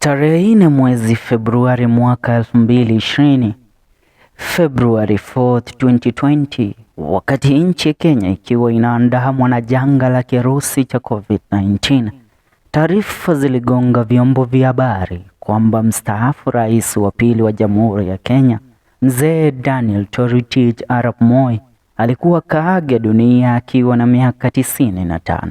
Tarehe 4 mwezi Februari mwaka 2020, February 4th 2020, wakati nchi ya Kenya ikiwa inaandamwa na janga la kirusi cha COVID-19, taarifa ziligonga vyombo vya habari kwamba mstaafu rais wa pili wa Jamhuri ya Kenya, Mzee Daniel Toroitich arap Moi, alikuwa kaaga dunia akiwa na miaka 95.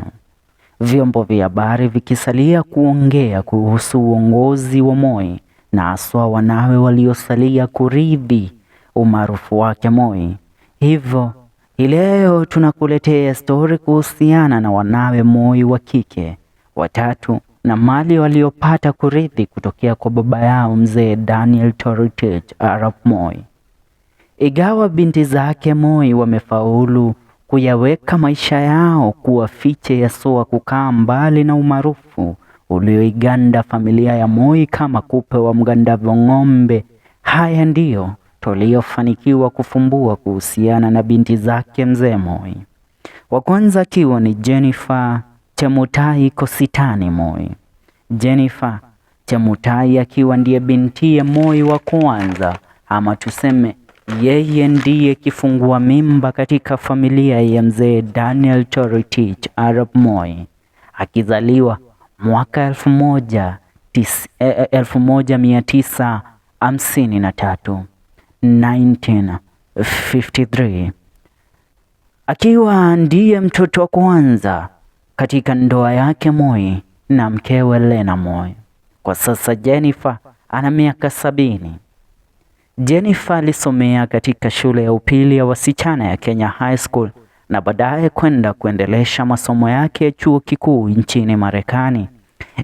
Vyombo vya habari vikisalia kuongea kuhusu uongozi wa Moi na haswa wanawe waliosalia kurithi umaarufu wake Moi. Hivyo hii leo tunakuletea stori kuhusiana na wanawe Moi wa kike watatu na mali waliopata kurithi kutokea kwa baba yao Mzee Daniel Toroitich arap Moi. Ingawa binti zake Moi wamefaulu kuyaweka maisha yao kuwa fiche ya soa kukaa mbali na umaarufu ulioiganda familia ya Moi kama kupe wa mgandavyo ng'ombe, haya ndiyo tuliyofanikiwa kufumbua kuhusiana na binti zake Mzee Moi. Wa kwanza akiwa ni Jennifer Chemutai Kositany Moi. Jennifer Chemutai akiwa ndiye bintiye Moi wa kwanza, ama tuseme yeye ndiye kifungua mimba katika familia ya Mzee Daniel Toroitich arap Moi, akizaliwa mwaka 1953, 1953, akiwa ndiye mtoto wa kwanza katika ndoa yake Moi na mkewe Lena Moi. Kwa sasa Jennifer ana miaka 70. Jennifer alisomea katika shule ya upili ya wasichana ya Kenya High School na baadaye kwenda kuendelesha masomo yake ya chuo kikuu nchini Marekani.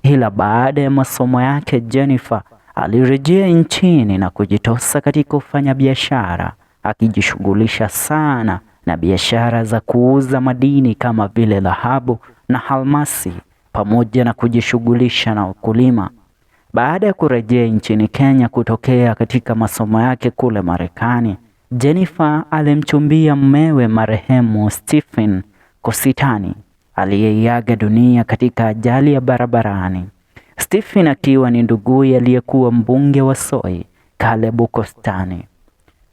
Ila baada ya masomo yake Jennifer alirejea nchini na kujitosa katika ufanyabiashara, akijishughulisha sana na biashara za kuuza madini kama vile dhahabu na almasi pamoja na kujishughulisha na ukulima. Baada ya kurejea nchini Kenya kutokea katika masomo yake kule Marekani, Jennifer alimchumbia mumewe marehemu Stephen Kositany aliyeiaga dunia katika ajali ya barabarani. Stephen akiwa ni nduguye aliyekuwa mbunge wa Soi, Caleb Kositany.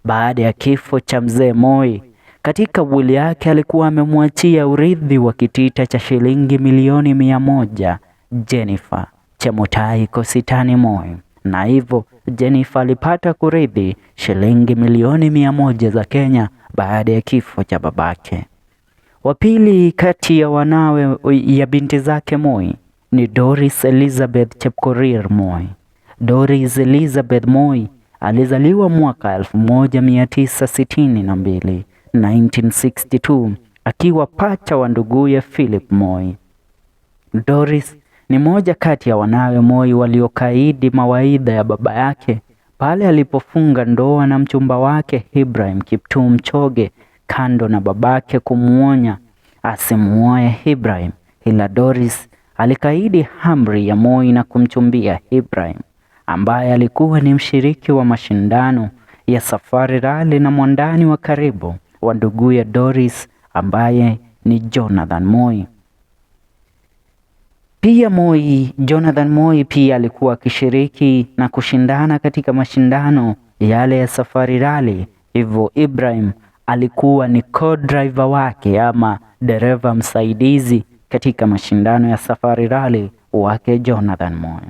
Baada ya kifo cha Mzee Moi, katika wili yake alikuwa amemwachia urithi wa kitita cha shilingi milioni 100 Jennifer Chemutai Kositany Moi, na hivyo Jennifer alipata kurithi shilingi milioni 100 za Kenya baada ya kifo cha babake. Wa pili kati ya wanawe ya binti zake Moi ni Doris Elizabeth Chepkorir Moi. Doris Elizabeth Moi alizaliwa mwaka 1962, 1962, akiwa pacha wa nduguye Philip Moi. Doris ni moja kati ya wanawe Moi waliokaidi mawaidha ya baba yake pale alipofunga ndoa na mchumba wake Ibrahim Kiptum Choge, kando na babake kumuonya asimuoe Ibrahim, ila Doris alikaidi amri ya Moi na kumchumbia Ibrahim ambaye alikuwa ni mshiriki wa mashindano ya Safari Rally na mwandani wa karibu wa nduguye Doris ambaye ni Jonathan Moi. Pia Moi, Jonathan Moi pia alikuwa akishiriki na kushindana katika mashindano yale ya Safari Rally. Hivyo Ibrahim alikuwa ni co-driver wake ama dereva msaidizi katika mashindano ya Safari Rally wake Jonathan Moi.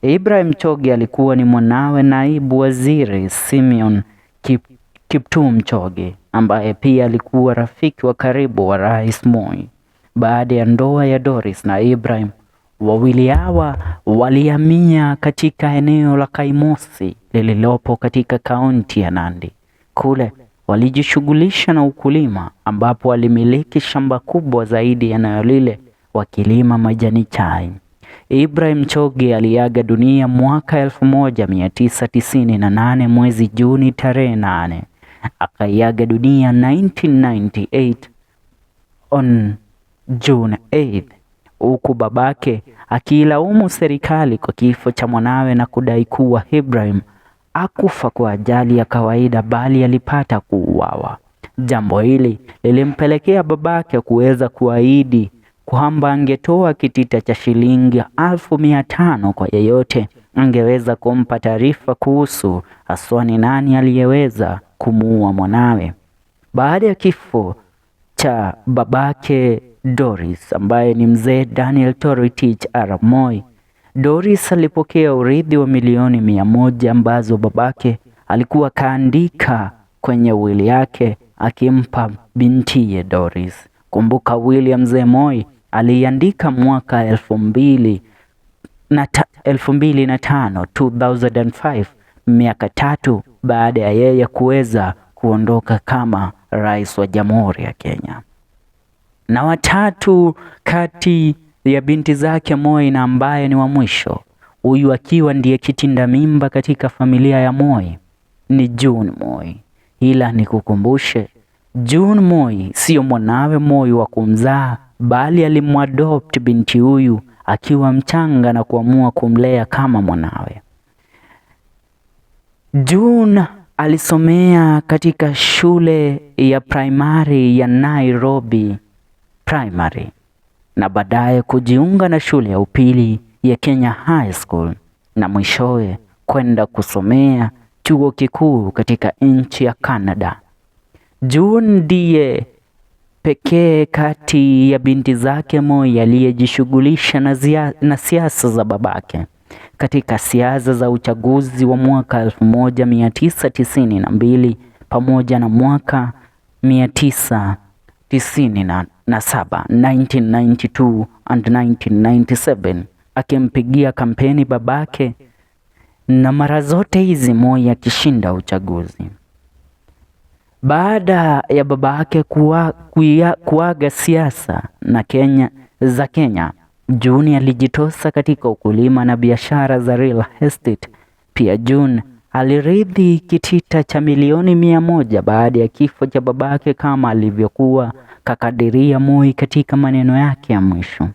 Ibrahim Choge alikuwa ni mwanawe naibu waziri Simeon Kiptum Choge ambaye pia alikuwa rafiki wa karibu wa Rais Moi. Baada ya ndoa ya Doris na Ibrahim, wawili hawa walihamia katika eneo la Kaimosi lililopo katika kaunti ya Nandi. Kule walijishughulisha na ukulima ambapo walimiliki shamba kubwa zaidi eneo lile wakilima majani chai. Ibrahim Choge aliaga dunia mwaka 1998 mwezi Juni tarehe 8. Akaiaga dunia 1998 on June 8, huku babake akiilaumu serikali kwa kifo cha mwanawe na kudai kuwa Ibrahim hakufa kwa ajali ya kawaida bali alipata kuuawa. Jambo hili lilimpelekea babake kuweza kuahidi kwamba angetoa kitita cha shilingi 500,000 kwa yeyote angeweza kumpa taarifa kuhusu haswa ni nani aliyeweza kumuua mwanawe. Baada ya kifo cha babake Doris ambaye ni mzee Daniel Toroitich arap Moi, Doris alipokea urithi wa milioni 100 ambazo babake alikuwa kaandika kwenye wili yake akimpa bintiye Doris. Kumbuka wili ya mzee Moi aliiandika mwaka 2005, 2005, miaka 3 baada ya yeye kuweza kuondoka kama rais wa Jamhuri ya Kenya. Na watatu kati ya binti zake Moi na ambaye ni wa mwisho, huyu akiwa ndiye kitinda mimba katika familia ya Moi, ni June Moi. Ila nikukumbushe, June Moi sio mwanawe Moi wa kumzaa, bali alimwadopt binti huyu akiwa mchanga na kuamua kumlea kama mwanawe. June alisomea katika shule ya primary ya Nairobi Primary na baadaye kujiunga na shule ya upili ya Kenya High School na mwishowe kwenda kusomea chuo kikuu katika nchi ya Canada. June ndiye pekee kati ya binti zake Moi aliyejishughulisha na siasa za babake. Katika siasa za uchaguzi wa mwaka 1992 pamoja na mwaka 1997, 1992 and 1997, akimpigia kampeni babake, na mara zote hizi Moi akishinda uchaguzi. Baada ya babake kuaga siasa na Kenya za Kenya, June alijitosa katika ukulima na biashara za real estate. Pia June alirithi kitita cha milioni 100 baada ya kifo cha babake kama alivyokuwa kakadiria Moi katika maneno yake ya mwisho.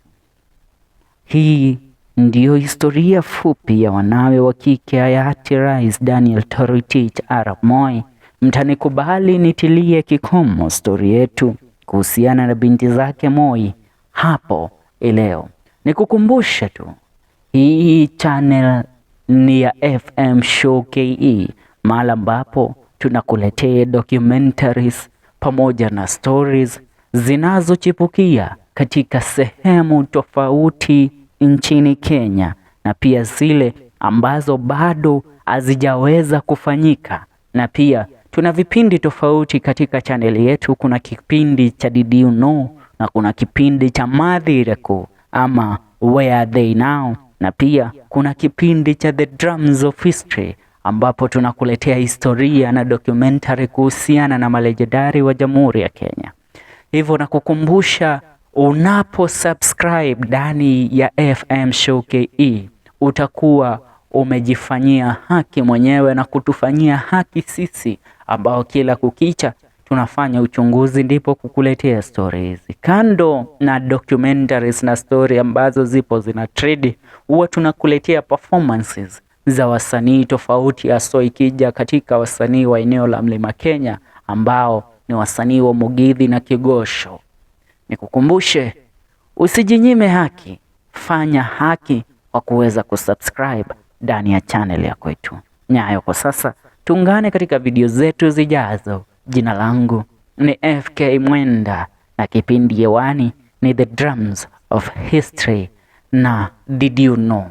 Hii ndiyo historia fupi ya wanawe wa kike hayati Rais Daniel Toroitich arap Moi. Mtanikubali nitilie kikomo stori yetu kuhusiana na binti zake Moi hapo leo. Nikukumbushe tu, hii channel ni ya FM Show KE, mahali ambapo tunakuletea documentaries pamoja na stories zinazochipukia katika sehemu tofauti nchini Kenya, na pia zile ambazo bado hazijaweza kufanyika. Na pia tuna vipindi tofauti katika chaneli yetu. Kuna kipindi cha Did You Know na kuna kipindi cha Mathireko ama Where Are They Now, na pia kuna kipindi cha The Drums of History ambapo tunakuletea historia na documentary kuhusiana na malejendari wa Jamhuri ya Kenya. Hivyo nakukumbusha, unapo subscribe ndani ya FM Show KE utakuwa umejifanyia haki mwenyewe na kutufanyia haki sisi ambao kila kukicha tunafanya uchunguzi ndipo kukuletea story hizi. Kando na documentaries na story ambazo zipo zina trend, huwa tunakuletea performances za wasanii tofauti, haswa ikija katika wasanii wa eneo la Mlima Kenya ambao ni wasanii wa Mugithi na Kigosho. Nikukumbushe, usijinyime haki, fanya haki kwa kuweza kusubscribe ndani ya channel ya kwetu. Nyayo kwa sasa, tuungane katika video zetu zijazo. Jina langu ni FK Mwenda na kipindi hewani ni The Drums of History na Did You Know.